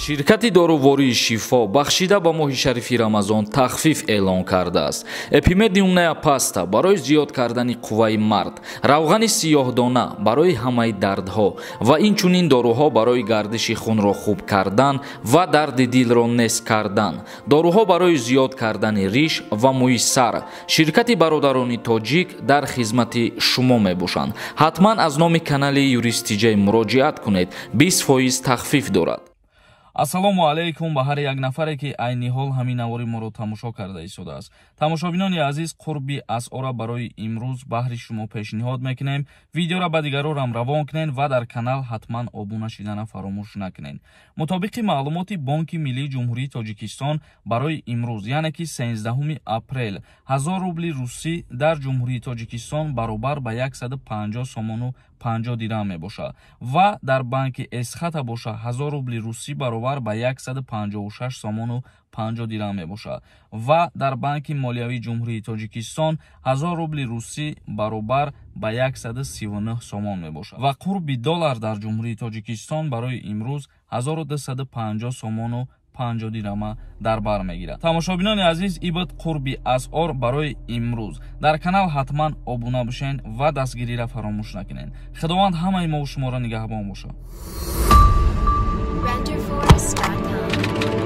Ширкати дорувории «Шифо» бахшида ба моҳи шарифи Рамазон тахфиф эълон кардааст. Эпимедиумная паста барои зиёд кардани қувваи мард, равғани сиёҳдона барои ҳамаи дардҳо ва инчунин доруҳо барои гардиши хунро хуб кардан ва дарди дилро нест кардан, доруҳо барои зиёд кардани риш ва мӯи сар. Ширкати бародарони тоҷик дар хизмати шумо мебошанд. Ҳатман аз номи канали Юристиҷай муроҷиат кунед, 20% тахфиф дорад. Ассалому алайкум ба ҳар як нафаре, ки айни ҳол ҳамин навори моро тамошо карда истодааст. Тамошобинони азиз, қурби асъора барои имрӯз баҳри шумо пешниҳод мекунем. Видеоро ба дигарорам равон кунед ва дар канал ҳатман обуна шидана фаромӯш накунед. Мутобиқи маълумоти Бонки миллии Ҷумҳурии Тоҷикистон барои имрӯз, яъне ки 13 апрел, 1000 рубли русӣ дар Ҷумҳурии Тоҷикистон баробар ба 150 сомону 50 дирам мебошад ва дар банки Эсхата боша, 1000 рубли русӣ баробар ба 156 сомону 50 дирам мебошад ва дар Банки молиявии Ҷумҳурии Тоҷикистон 1000 рубли русӣ баробар ба 139 сомон мебошад ва қурби доллар дар Ҷумҳурии Тоҷикистон барои имрӯз 1250 сомону 50 дирама дар бар мегирад. Тамошобинони азиз, ин буд қурби асъор барои имрӯз. Дар канал ҳатман обуна бошед ва дастгириро фаромӯш накунед. Худованд ҳамаи мову шуморо нигаҳбон бошад. Renderforest.com.